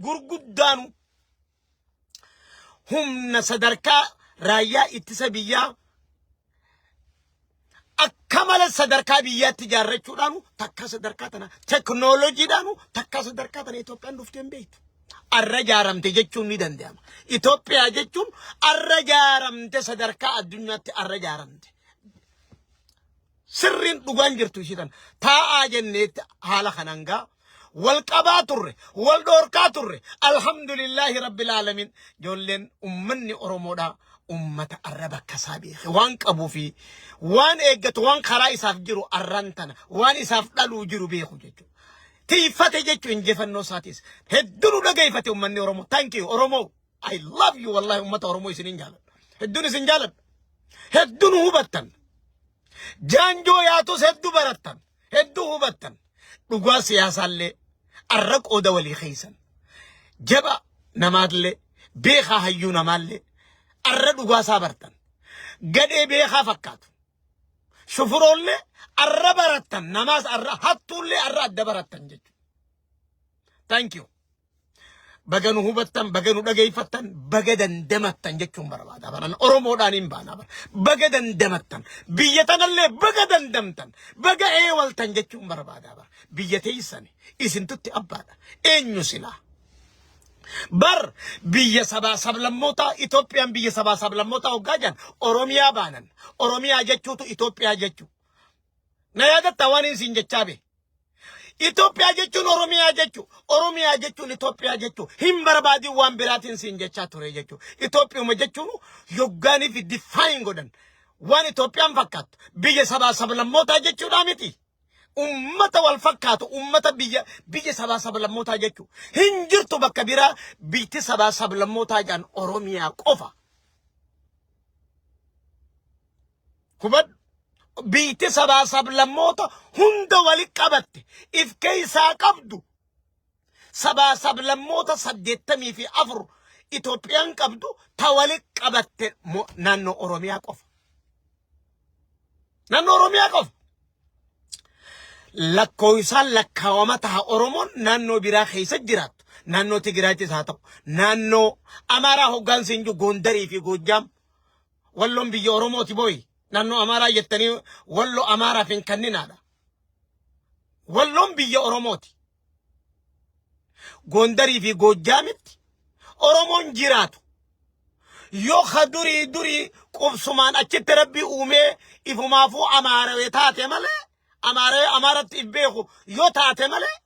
gurguddaanu humna sadarkaa raayyaa ittisa biyyaa akka mala sadarkaa biyyaatti ijaarrachuudhaanu takka sadarkaa tana teknooloojiidhaanu takka sadarkaa tana Itoophiyaan dhuftee hin beektu. Arra ijaaramte jechuun ni danda'ama. Itoophiyaa jechuun arra ijaaramte sadarkaa addunyaatti arra ijaaramte. Sirriin dhugaan jirtu ishii tana. Taa'aa jenneetti haala kanaan gaa wal qabaa turre, wal dhoorkaa turre. Alhamdulillaahi rabbil aalamiin. Ijoolleen ummanni Oromoodhaa ummata arra bakka isaa beeke waan qabuu fi waan eeggatu waan karaa isaaf jiru arran tana waan isaaf dhaluu jiru beeku jechuudha. Tiifate jechuun injifannoo isaatis hedduu nu dhageeffate ummanni Oromoo. Thank you Oromoo. I love you wallahi ummata Oromoo isinin jaaladha. Hedduun isin jaaladha. Hedduu nu hubattan. Jaanjoo yaatus hedduu barattan. Hedduu hubattan. Dhugaa siyaasaallee arra qooda walii keessan. Jaba namaallee beekaa hayyuu namaallee arra dhugaa isaa bartan. Gadhee beekaa fakkaatu. Shufuroollee arra barattan namaas arra hattuullee arra adda barattan jechuudha. Thank you. Baga nu hubattan, baga nu dhageeffattan, baga dandamattan jechuun barbaada. Baran Oromoodhaan hin baana. Bara. Baga dandamattan. Biyya tanallee baga dandamtan. Baga eewaltan jechuun barbaada. Bara. Biyya teessani isintutti abbaadha. Eenyu silaa? Bar biyya sabaa sablammootaa Itoophiyaan biyya sabaa sablammootaa hoggaa jedhan Oromiyaa baanan. Oromiyaa jechuutu Itoophiyaa jechuu. Na yaadatta waan isin jechaa bee. Itoophiyaa jechuun Oromiyaa jechuu. Oromiyaa jechuun Itoophiyaa jechuu. Hin barbaadin waan biraatiin siin jechaa ture jechuu. Itoophiyuma jechuun yoggaanii fi define godhan. Waan Itoophiyaan fakkaattu biyya sabaa sablammootaa jechuudhaa miti. Ummata wal fakkaatu ummata biyya biyya sabaa sablammootaa jechuu. Hin jirtu bakka biraa biyyi sabaa sablammootaa jedhan Oromiyaa qofa. Hubadhu. Biitti sabaa sablammoota hunda wali qabatte if keessaa qabdu sabaa sablammoota 84 Itoophiyaan qabdu ta wali qabatte naannoo Oromiyaa qofa. Naannoo Oromiyaa qofa. Lakkoofsaan lakkaawama taha Oromoon naannoo biraa keessa jiraattu. Naannoo Tigraayittis haa ta'u. Naannoo Amaaraa hoggaansi hin jiru Goondarii fi Goojjaam. Walloon biyya Oromooti booyi. Naannoo Amaaraa jettanii Walloo Amaaraaf hin kanninaadha. Walloon biyya Oromooti. Goondarii fi Goojjaamitti Oromoon jiraatu. Yoo ka durii durii qubsumaan achitti rabbi uumee ifumaafuu Amaarawee taate malee Amaarawee Amaaratti if beeku yoo taate malee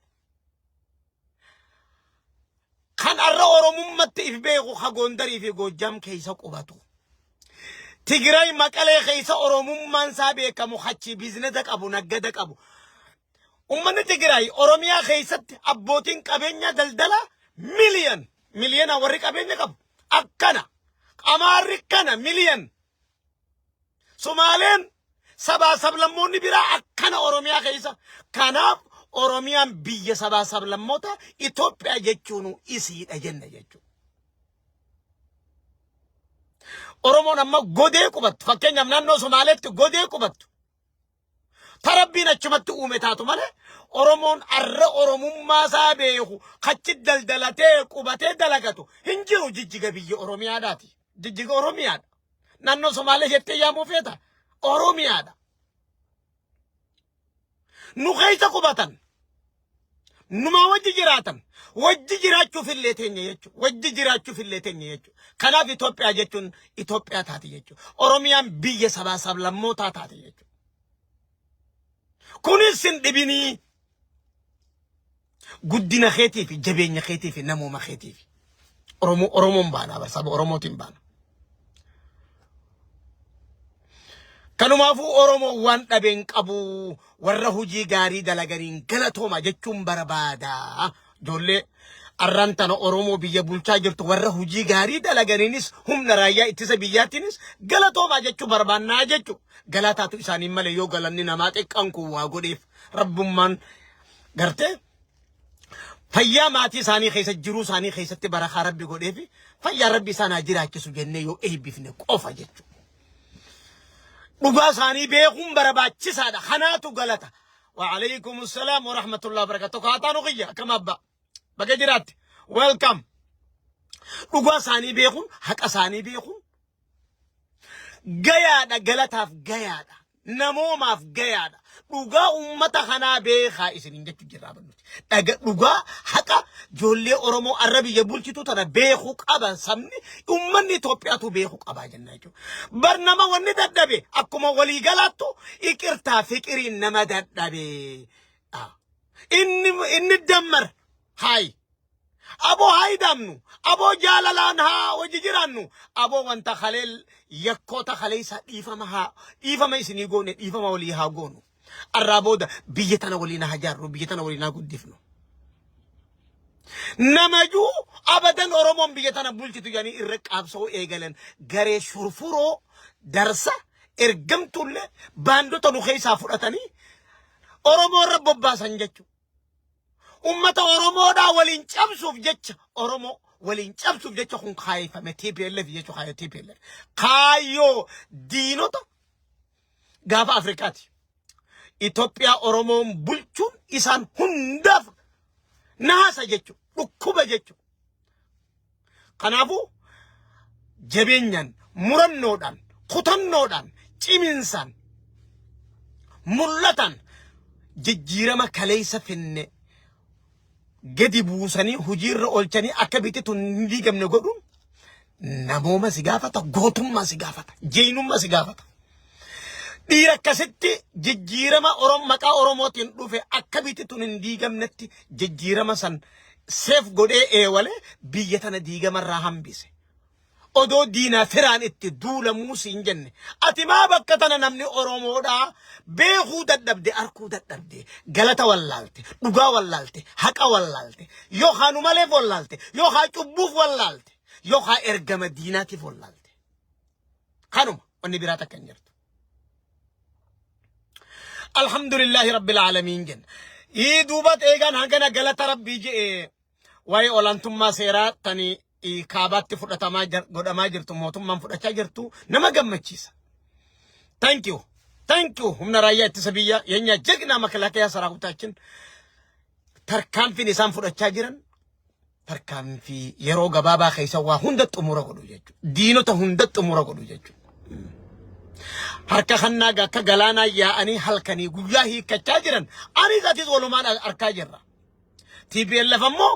Kan arra Oromummatti if beeku ka Goondarii fi Goojjam keessa qubatu. Tigiray Maqalee keessa Oromummaan isaa beekamu hachi biizinesa qabu naggada qabu. Ummanni Tigiray Oromiyaa keessatti abbootiin qabeenyaa daldala miliyan miliyana warri qabeenya qabu akkana. Amaarri kana miliyan. Sumaaleen sabaa sablammoonni biraa akkana Oromiyaa keessa. Kanaaf Oromiyaan biyya sabaa sablammoota Itoophiyaa jechuun isiidha jenna jechuudha. Oromoon amma godee qubattu. Fakkeenyaaf naannoo Somaaleetti godee qubattu. Ta Rabbiin achumatti uume taatu malee Oromoon arra Oromummaa isaa beeku kachi daldalatee qubatee dalagatu hin jiru jijjiga biyya Oromiyaadhaati. Jijjiga Oromiyaadha. Naannoo Somaalee jettee yaamuu feeta Oromiyaadha. Nu keessa qubatan. Numaa wajji jiraatan. Wajji jiraachuuf illee teenya jechuudha. Wajji jiraachuuf illee teenya jechuudha. Kanaaf Itoophiyaa jechuun Itoophiyaa taate jechuudha. Oromiyaan biyya sabaa sablammootaa taate jechuudha. Kunis sin dhibinii guddina keetii fi jabeenya keetii fi namooma keetii fi Oromoo Oromoon baana bar saba Oromootiin baana. Kanumaafuu Oromoo waan dhabeen qabu warra hojii gaarii dalaganiin galatooma jechuun barbaada. Ijoollee arraan tana Oromoo biyya bulchaa jirtu warra hojii gaarii dalaganiinis humna raayyaa ittisa biyyaatiinis galatoomaa jechuu barbaannaa jechuu. Galataatu isaaniin malee yoo galanni namaa xiqqaan kun waa godheef rabbummaan gartee fayyaa maatii isaanii keessa jiruu isaanii keessatti barakaa rabbi godheefi fayyaa rabbi isaan haa jiraachisu jennee yoo eebbifne qofa jechuudha. Dhugaa isaanii beekuun barbaachisaadha. Kanaatu galata. Wa'alaikum salaam wa rahmatullahi wa barakatuh. Kaataa nu kiyya akkam abbaa. Baga jiraatte. Welcome. Dhugaa isaanii beekuun, haqa isaanii beekuun gayaadha, galataaf gayaadha, namoomaaf gayaadha. Dhugaa ummata kanaa beekaa isiniin jechuu jirraa bannuti. Dhaga dhugaa haqa ijoollee Oromoo arra biyya bulchitu tana beekuu qaban sabni ummanni Itoophiyaatu beekuu qabaa jenna jechuudha. Bar nama wanni dadhabe akkuma waliigalaattu iqirtaa fiqiriin nama dadhabe. Ah. Inni inni dammar haayi. Aboo haa ida'amnu. Aboo jaalalaan haa hojii jiraannu. Aboo wanta kalee yakkoota kaleessaa dhiifama haa dhiifama isinii goone dhiifama walii haa goonu. Arraa booda biyya tana waliin haa jaarru biyya tana waliin haa guddifnu. Namajuu abadan Oromoon biyya tana bulchitu jedhanii irra qaabsa'uu eegalan garee shurfuroo darsa ergamtuullee baandota nu keessaa fudhatanii Oromoo irra bobbaasan jechuudha. Ummata Oromoodhaa waliin cabsuuf jecha Oromoo waliin cabsuuf jecha kun kaayeffame TPLF jechuudha kaayyoo TPLF. Kaayyoo diinota gaafa Afrikaati. Itoophiyaa Oromoon bulchuun isaan hundaaf naasa jechuudha. Dhukkuba jechuudha. Kanaafuu jabeenyaan, murannoodhaan, kutannoodhaan, ciminsaan, mul'atan jijjiirama kaleessa finne gadi buusanii hojiirra oolchanii akka biyyi tun hin diigamne godhuun namooma si gaafata, gootummaa si gaafata, jeenyummaa si gaafata. Dhiira akkasitti jijjiirama Orom maqaa Oromootiin dhufe akka biyyi tun hin diigamnetti jijjiirama san seef godhee eewale biyya tana diigamarraa hambise. Odoo diinaa firaan itti duulamuu siin jenne. Ati maa bakka tana namni Oromoodhaa beekuu dadhabde, arkuu dadhabde, galata wallaalte, dhugaa wallaalte, haqa wallaalte, yookaan maleef wallaalte, yookaan cubbuuf wallaalte, yookaan ergama diinaatiif wallaalte. Kanuma wanni biraa takka hin jirtu. Alhamdulillahi Rabbil Aalamiin jenna. Ii duuba eegaan hangana galata Rabbii je'e waa'ee olaantummaa seeraa tani kaabaatti fudhatamaa godhamaa jirtu mootummaan fudhachaa jirtu nama gammachiisa. Thank you. Thank you. Humna raayyaa ittisa biyyaa የኛ ጀግና መከላከያ ሰራዊታችን tarkaanfiin isaan fudhachaa jiran tarkaanfii yeroo gabaabaa keessa waa hunda xumura godhu jechuudha. Diinota hunda xumura godhu jechuudha. Harka kannaa akka galaanaa yaa'anii halkanii guyyaa hiikkachaa jiran anis atis walumaan arkaa jirra. TPLF ammoo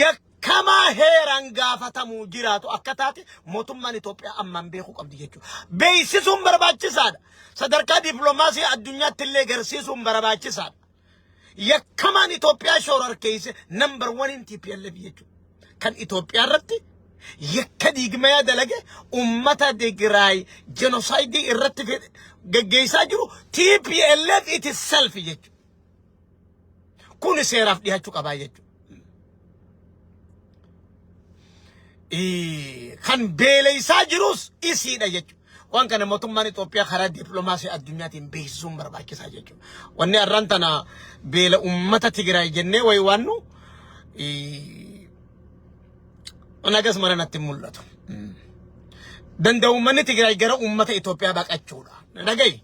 yakkamaa heeraan gaafatamuu jiraatu akka taate mootummaan Itoophiyaa ammaan beekuu qabdi jechuudha. Beeksisuun barbaachisaadha. Sadarkaa dippiloomaasii addunyaatti illee garsiisuun barbaachisaadha. Yakkamaan Itoophiyaa shororkeesse number one in TPLF jechuudha. Kan Itoophiyaa irratti yakka diigmayaa dalage ummata Tigraay genocide irratti geggeessaa jiru TPLF it itself jechuudha. Kun seeraaf dhiyaachuu qabaa jechuudha. Kan beeleysaa jirus isiidha jechuudha. Waan kana mootummaan Itoophiyaa karaa dippiloomaasii addunyaatiin beeksisuun barbaachisaa jechuudha. Wanni har'aan tana beela uummata Tigraay jennee wayi waannu waan akkas mara natti hin mul'atu. Danda'u uummanni Tigraay gara uummata Itoophiyaa baqachuudha. Dhagayi.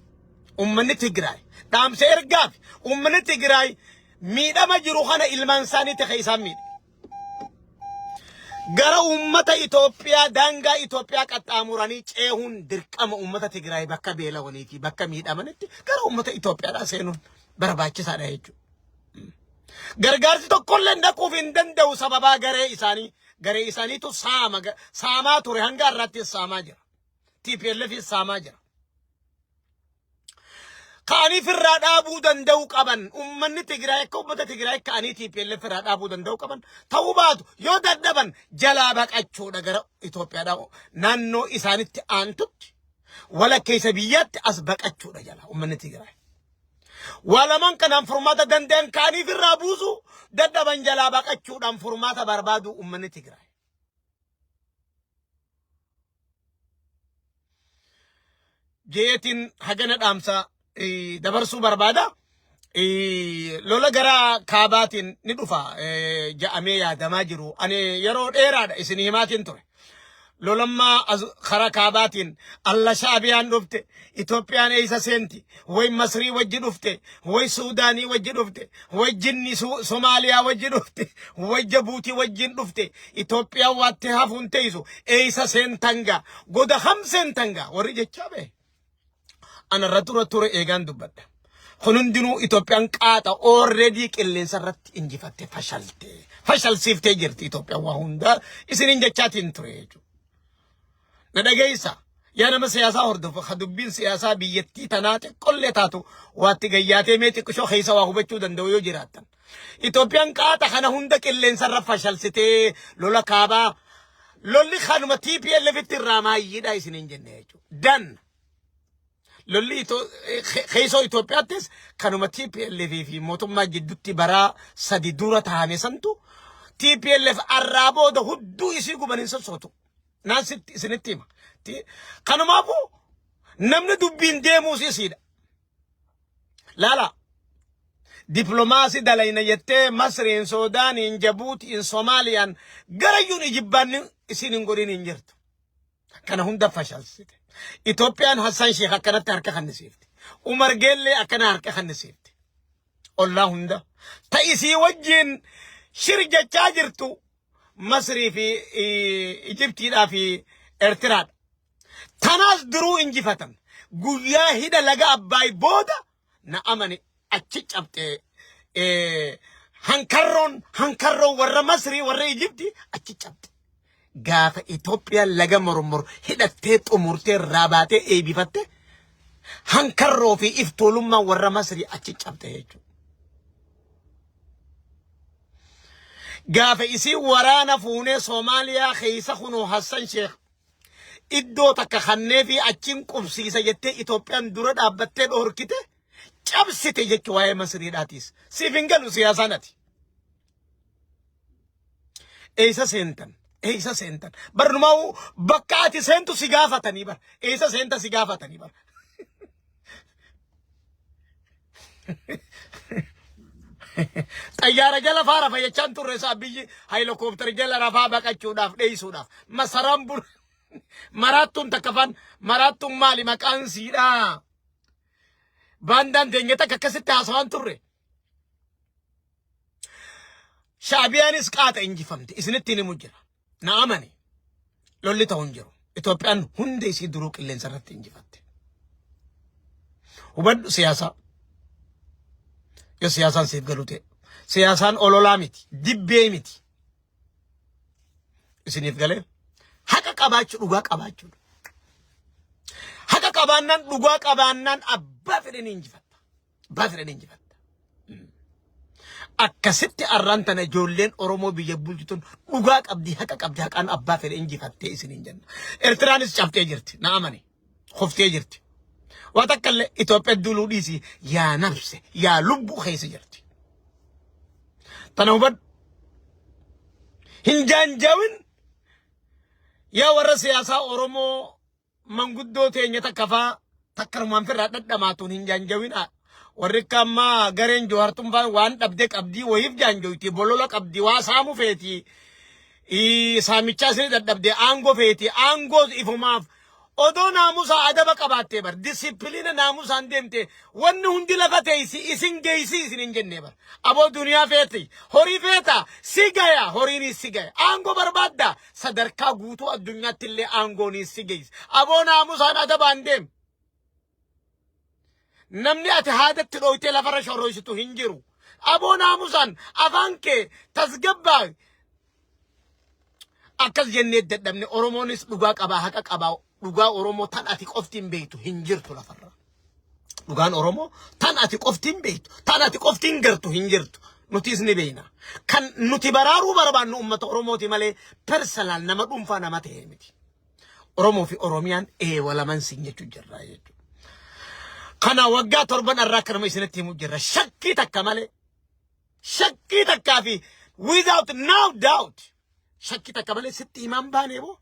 Uummanni Tigraay dhaamsa ergaaf uummanni Tigraay miidhama jiru kana ilmaan isaanii ta'e isaan miidhe. Gara uummata Itoophiyaa daangaa Itoophiyaa qaxxaamuranii ceehuun dirqama uummata Tigraay bakka beelawanii fi bakka miidhamanitti gara uummata Itoophiyaadhaa seenuun barbaachisaadha jechuudha. Gargaarsi tokkollee dhaquuf hin danda'u sababaa garee isaanii. Garee isaaniitu saama saamaa ture hanga har'aatti saamaa jira. TPLF saamaa jira. Ka'anii firraa dhaabuu danda'uu qaban. Uummanni Tigraay akka uummata Tigraay ka'anii TPLF firraa dhaabuu danda'uu qaban. Ta'uu baatu yoo dadhaban jalaa baqachuudha gara Itoophiyaadhaa naannoo isaanitti aantutti walakkeessa biyyaatti as baqachuudha jala uummanni Tigraay. Waa lamaan kanaan furmaata danda'an ka'anii firraa buusu dadhaban jalaa baqachuudhaan furmaata barbaadu uummanni Tigraay. Jeetiin hagana dhaamsa dabarsuu barbaada. Lola gara kaabaatiin ni dhufa ja'amee yaadamaa jiru. Ani yeroo dheeraadha isin himaatiin ture. Lolammaa as karaa kaabaatiin alla Shaabiyaan dhufte, Itoophiyaan eessa seenti, way Masrii wajji dhufte, way Suudaanii wajji dhufte, way jinni Somaaliyaa wajji dhufte, way Jabuutii wajjin dhufte, Itoophiyaan waatti hafuun teessu eessa seentanga, goda kam seentanga warri jechaa bahe. Ana irra ture ture eegaan dubbadha. Kun hundinuu Itoophiyaan qaaxa already qilleensa irratti injifatte fashalte. Fashalsiiftee jirti Itoophiyaan waa hundaa isiniin jechaatiin ture jechuudha. Na dhageessa. Yaa nama siyaasaa hordofu ka dubbiin siyaasaa biyyattii tanaa xiqqollee taatu waatti gayyaatee mee xiqqishoo keessa waa hubachuu danda'u yoo jiraattan. Itoophiyaan qaaxa kana hunda qilleensa irra fashalsitee lola kaabaa lolli kanuma TPLF itti irraa maayyiidha isiniin jenne jechuudha. Dan. Lolli keessoo Itoophiyaattis kanuma TPLF fi mootummaa jidduutti baraa 3 dura taa'ame santu TPLF arraa booda hudduu isii guban hin sossootu. Naan sitti isinitti hima. Kanumaafuu namni dubbiin deemuus isiidha. Laala. Diplomaasii dalayna jettee Masriin, Suudaaniin, Jabuutiin, Somaaliyaan garayyuun ijibbaanni isiin hin godhin hin jirtu. Kana hunda fashalsite. Itoophiyaan Hassan Sheekh akkanatti harka kannisiifte. Umar Geellee akkana harka kannisiifte. Ollaa hunda. Ta isii wajjin shir jechaa jirtu Masrii fi Ijiptiidhaa fi Eertiraadha. Tanaas duruu injifatan. Guyyaa hidha laga Abbaay booda na amani achi cabxe hankarroon hankarroon warra Masrii warra Ijiptii achi cabxe. Gaafa Itoophiyaan laga mormor hidhattee xumurtee irraa baatee eebifatte hankarroo fi iftuulummaan warra Masrii achi cabxe jechuudha. Gaafa isiin waraana fuunee Soomaaliyaa keessa kunoo Hassan Sheekh iddoo takka kannee fi achiin qubsiisa jettee Itoophiyaan dura dhaabbattee dhoorkite cabsite jechuu waa'ee Masriidhaatiis. Siif hin galu siyaasaan ati. Eessa seentan? Eessa seentan? Barnumaa bakka ati seentu si gaafatanii bar. Eessa seenta si gaafatanii bar. Xayyaara jala faa rafa jechaan turre isaa biyyi haayilokooптara jala rafaa baqachuudhaaf dheessuudhaaf masaraan bul maraattuun takka faan maraattuun maali maqaan siidhaa baandaan teenya takka akkasitti haasawaan turre. Shaabiyaanis qaata injifamte isinitti himu jira. Na amani. Lolli ta'u hin jiru. Itoophiyaan hunda isii duruu qilleensa irratti injifatte. Hubadhu siyaasaa. Yoo siyaasaan siif galu ta'e. Siyaasaan ololaa miti. Dibbee miti. Isiniif galee haqa qabaachuu dhugaa qabaachuudha. Haqa qabaannaan dhugaa qabaannaan abbaa fedhe ni injifatta. Abbaa fedhe ni injifatta. Akkasitti arraan tana ijoolleen Oromoo biyya bulchituun dhugaa qabdi haqa qabdi haqaan abbaa fedhe injifattee isiniin jenna. Eertiraanis cabxee jirti na amani. Kuftee jirti. Waa takka illee Itoophiyaa duuluu dhiisi yaa nafse yaa lubbuu keessa jirti. Tana hubadhu. Hin jaanjaawin yaa warra siyaasaa Oromoo manguddoo teenya takka faa takkanumaan firraa dhadhamaatuun hin jaanjawinaa. Warri akka ammaa gareen Johaartuun faa waan dhabdee qabdii wayiif jaanjoyti bolola qabdi waa saamu feeti. Saamichaa isin dadhabde aangoo feeti aangoo ifumaaf odoo naamusaa adaba qabaattee bar disipiliina naamusaan deemte wanni hundi lafa teessi isin geessi isin hin jenne bar aboo duniyaa feeti horii feeta si gaya horiinis si gaya aangoo barbaadda sadarkaa guutuu addunyaatti illee aangoonis si geessi aboo naamusaan adabaan deem Namni ati haadatti dhooytee lafarra shorroysitu hin jiru. Aboo naamusaan afaan kee tasgabbaa akkas jennee dadhabne. Oromoonis dhugaa qabaa haqa qabaa dhugaa Oromoo tan ati qofti hin beektu hin jirtu lafarra. Dhugaan Oromoo tan ati qofti hin beektu tan ati qofti hin gartu hin jirtu. Nutis ni beekna. Kan nuti baraaruu barbaannu uummata Oromooti malee personal nama dhuunfaa nama ta'e miti. Oromoo fi Oromiyaan eewalaman sin jechuu jirra jechuudha. Kana waggaa torban irraa akkanuma isinitti himu jirra. Shakkii takka malee. Shakkii takkaa fi without no doubt. Shakkii takka malee sitti himaan baanee boo.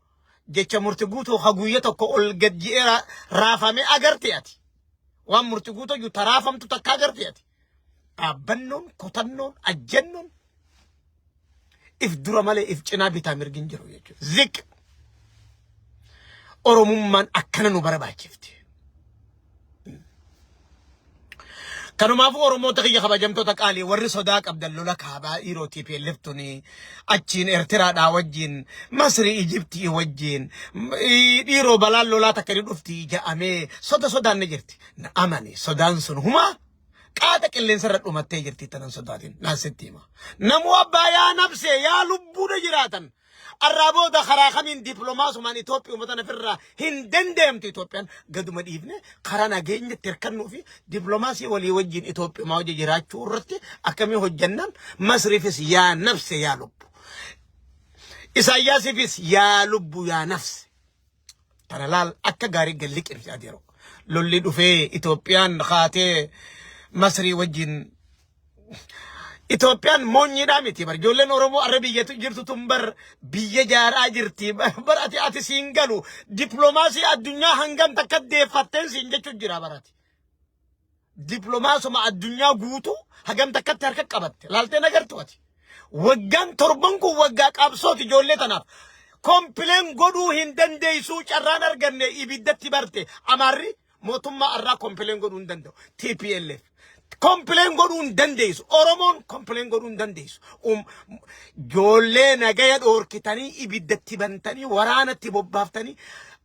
Jecha murti guutuu ha guyya tokko ol gad ji'ee raafame agarte ati. Waan murti guutuu iyyuu taraafamtu takka agarte ati. Dhaabbannoon, kutannoon, ajjannoon if dura malee if cinaa bitaa mirgi hin jiru jechuudha. Ziq. Oromummaan akkana nu barbaachifti. Kanumaafuu Oromoota kiyya kabajamtoota qaalii warri sodaa qabdan lola kaabaa dhiiroo TPLF tuni achiin Eertiraadhaa wajjin Masrii Ijiptii wajjin dhiiroo balaan lolaa takka ni dhufti ja'amee soda sodaan ni jirti. Na amani sodaan sun humaa qaata qilleensa irra dhumattee jirti tanan sodaatin naan sitti hima. Namuu abbaa yaa nabsee yaa lubbuudha jiraatan. Arraa booda karaa kamiin dippiloomaasumaan Itoophiyuma tana ofirraa hin danda'amtu Itoophiyaan gaduma dhiifne karaa nageenyatti hirkannuu fi dippiloomaasii walii wajjin Itoophiyumaa wajjin jiraachuu irratti akkamii hojjannaan Masriifis yaa nafse yaa lubbu. Isaayyaasiifis yaa lubbu yaa nafse. Tana laal akka gaarii gad liqimsi ati yeroo. Lolli dhufee Itoophiyaan kaatee Masrii wajjin Itoophiyaan moonyiidhaa miti bar ijoolleen Oromoo arra biyyatu jirtu tun bar biyya jaaraa jirti bar ati siin galu dippiloomaasii addunyaa hangam takka deeffatteen siin jechuun jira bar ati. Dippiloomaasuma addunyaa guutuu hagam takkatti harka qabatte laaltee nagartu ati. Waggaan torban kun waggaa qabsooti ijoollee tanaaf. Complain godhuu hin dandeessuu carraan arganne ibiddatti barte Amaarri mootummaa arraa complain godhuu hin danda'u. TPLF. Complain godhuu hin dandeessu. Oromoon complain godhuu hin dandeessu. Ijoollee nagaya dhoorkitanii ibiddatti bantanii waraanatti bobbaaftanii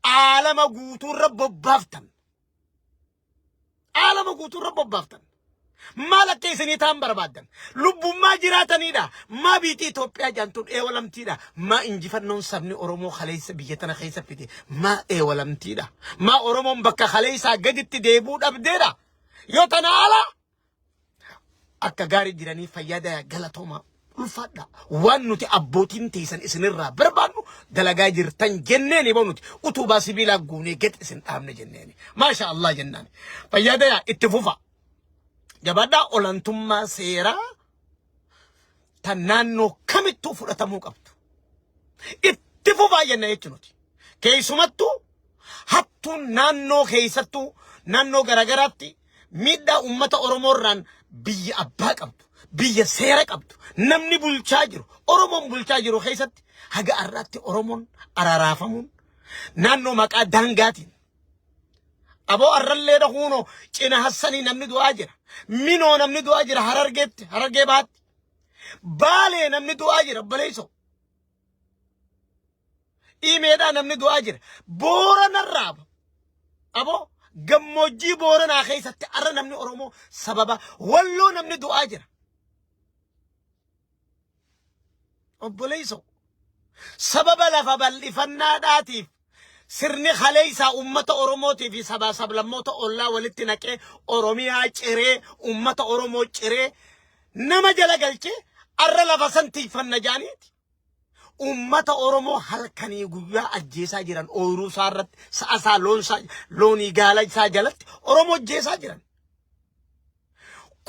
aalama guutuurra bobbaaftan. Aalama guutuurra bobbaaftan. Maal akka isinii ta'an barbaaddan? Lubbummaa jiraatanidha. Maa biitii Itoophiyaa jaantuun eewalamtiidha. Maa injifannoon sabni Oromoo kaleessa biyya tana keessa fide maa eewalamtiidha. Maa Oromoon bakka kaleessaa gaditti deebuu dhabdeedha. Yoo tana ala akka gaarii jiranii fayyadaa galatoomaa ulfaadha. Waan nuti abbootiin teessan isinirraa barbaannu dalagaa jirtan jenneeni boo nuti utubaa sibiilaa guunee gad isin dhaabne jenneeni. Maasha Allah jennaan. Fayyadaa itti fufa. Jabaadhaa olantummaa seeraa tan naannoo kamittuu fudhatamuu qabdu. Itti fufaa jenna jechuun nuti. Keessumattuu hattuun naannoo keessattuu naannoo garaagaraatti miidhaa uummata Oromoo irraan biyya abbaa qabdu, biyya seera qabdu, namni bulchaa jiru, Oromoon bulchaa jiru keessatti haga har'aatti Oromoon araraafamuun naannoo maqaa daangaatiin Aboo arrallee dhahuunoo cina hassanii namni du'aa jira. Minoo namni du'aa jira harargeetti, harargee baatti. Baalee namni du'aa jira obboleessoo. Imeedhaa namni du'aa jira. Booranarraa aboo gammoojjii Booranaa keessatti arra namni Oromoo sababa walloo namni du'aa jira. Obboleessoo sababa lafa bal'ifannaadhaatiif sirni kaleessaa uummata Oromootii fi sabaa sablammoota ollaa walitti naqee Oromiyaa ciree uummata Oromoo ciree nama jala galchee arra lafa san tiifanna jaaniiti. Uummata Oromoo halkanii guyyaa ajjeesaa jiran ooyiruu isaa irratti sa'a isaa loon isaa loonii gaala isaa jalatti Oromoo ajjeesaa jiran.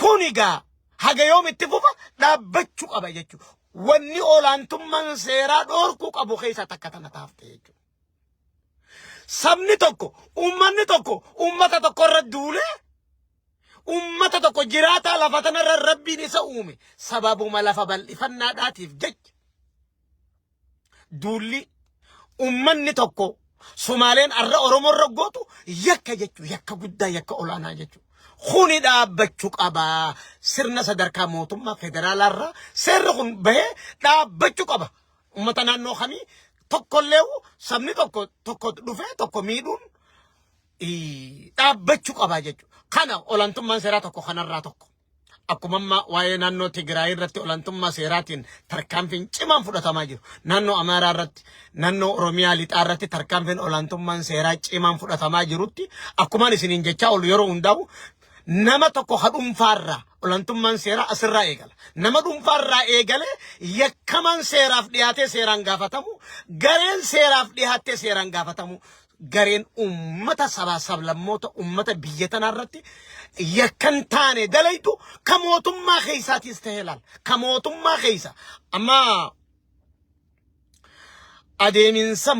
Kun egaa haga yoom itti fufa dhaabbachuu qaba jechuudha. Wanni olaantummaan seeraa dhoorkuu qabu keessaa takka tana taafte jechuudha. Sabni tokko, uummanni tokko uummata tokko irra duulee uummata tokko jiraataa lafa tanarra rabbiin isa uume sababuma lafa bal'ifannaadhaatiif jecha duulli ummanni tokko Sumaaleen arra Oromoo irra gootu yakka jechuu yakka guddaa yakka olaanaa jechuu. Kuni dhaabbachuu qaba. Sirna sadarkaa mootummaa federaalaa irraa seerri kun bahee dhaabbachuu qaba. Ummata naannoo kamii tokkollee sabni tokko tokko dhufee tokko miidhuun dhaabbachuu qaba jechuudha. Kana olaantummaan seeraa tokko kanarraa tokko. Akkuma amma waa'ee naannoo Tigraay irratti olaantummaa seeraatiin tarkaanfiin cimaan fudhatamaa jiru. Naannoo Amaaraa irratti, naannoo Oromiyaa lixaa irratti tarkaanfiin olaantummaan seeraa cimaan fudhatamaa jirutti akkumaan isiniin jechaa oolu yeroo hundaa'u nama tokko ka dhuunfaarraa olaantummaan seeraa asirraa eegala. Nama dhuunfaarraa eegalee yakkamaan seeraaf dhiyaatee seeraan gaafatamu, gareen seeraaf dhiyaattee seeraan gaafatamu, gareen ummata sabaa sablammoota ummata biyya tanaa irratti yakkan taane dalaytu ka mootummaa keessaatiis ta'ee laal ka mootummaa keessa amma adeeminsa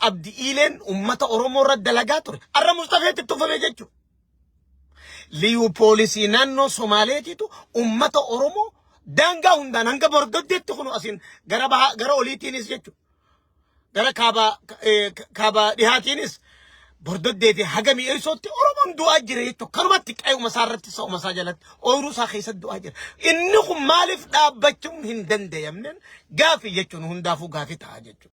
Abdi Iileen ummata Oromoo irra dalagaa ture arra Mustafeetti tufame jechuudha. Liyuu poolisii naannoo Somaaleetiitu ummata Oromoo daangaa hundaan hanga bordoddeetti kunu asiin gara bahaa gara oliitiinis jechuudha. Gara kaaba kaaba dhihaatiinis Bordoddee fi haga Mi'eessootti Oromoon du'aa jira jechuudha. Kanumatti qe'uma isaa irratti sa'uma isaa jalatti ooyiruu isaa keessatti du'aa jira. Inni kun maaliif dhaabbachuun hin danda'amne gaafii jechuun hundaafuu gaafii ta'a jechuudha.